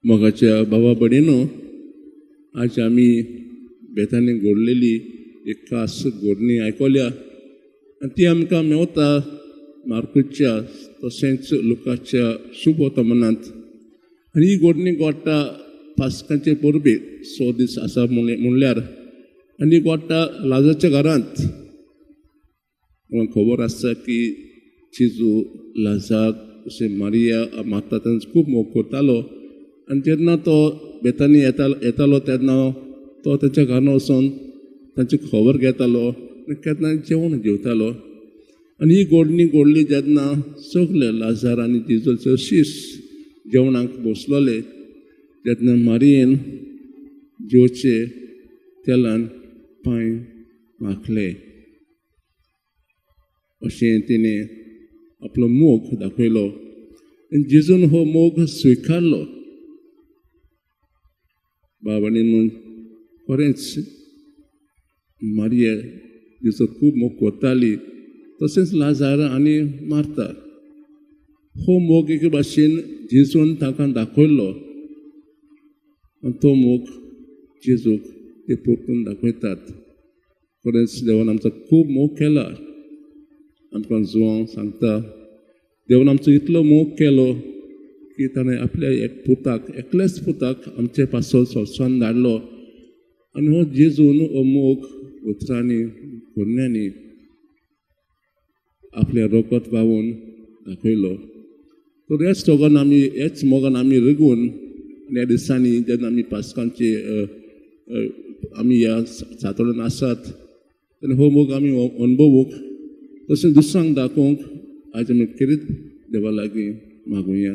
मोगाच्या भावा भयणीनो, आज आमी बेतानी घडलेली एक खास घडणी आयकल्या आनी ती आमकां मेवता मार्कुच्या तशेंच लुकाच्या शुभवर्तमानांत. आनी ही घडणी घडटा पास्कांचे परबेक 6 दीस आसा म्हणल्यार आनी ही घडटा लाजाच्या घरांत. आमकां खबर आसा की जेजू लाजाक तशें मारिया, मार्ता तांचो खूब मोग करतालो आनी जेन्ना तो बेतानी येतालो तेन्ना तो तांच्या घरान वचून तांची खबर घेतालो आनी केन्ना जेवण जेवतालो. आनी ही घडणी घडली जेन्ना सगले लाजार आनी जेजूचे शीस जेवणाक बसलोले, तेन्ना मारियेन जेजूचे तेलान पांय माखले. अशें तिणें आपलो मोग दाखयलो आनी जेजून हो मोग स्विकारलो. भाव, खरेंच मारिया जेजूचो खूब मोग करताली, तशेंच लाजार आनी मार्ता. हो मोग एके भाशेन जेजून तांकां दाखयलो आनी तो मोग जेजूक ते परतून दाखयतात. खरेंच देवान आमचो खूब मोग केला. आमकां जुवांव सांगता, देवान आमचो इतलो मोग केलो की ताणें आपल्या एक पुताक, एकल्याच पुताक आमचे पासत संवसारान धाडलो आनी हो जेजून हो मोग उतरांनी, करण्यांनी, आपलें रगत व्हांवून दाखयलो. तर ह्याच रोगान आमी, ह्याच मोगान आमी रिगून आनी ह्या दिसांनी जेन्ना आमी पास्कांचे आमी ह्या सातोळ्यान आसात तेन्ना हो मोग आमी अणभवूंक तशेंच दुसऱ्यांक दाखोवंक आज आमी खेरीत देवा लागीं मागुया.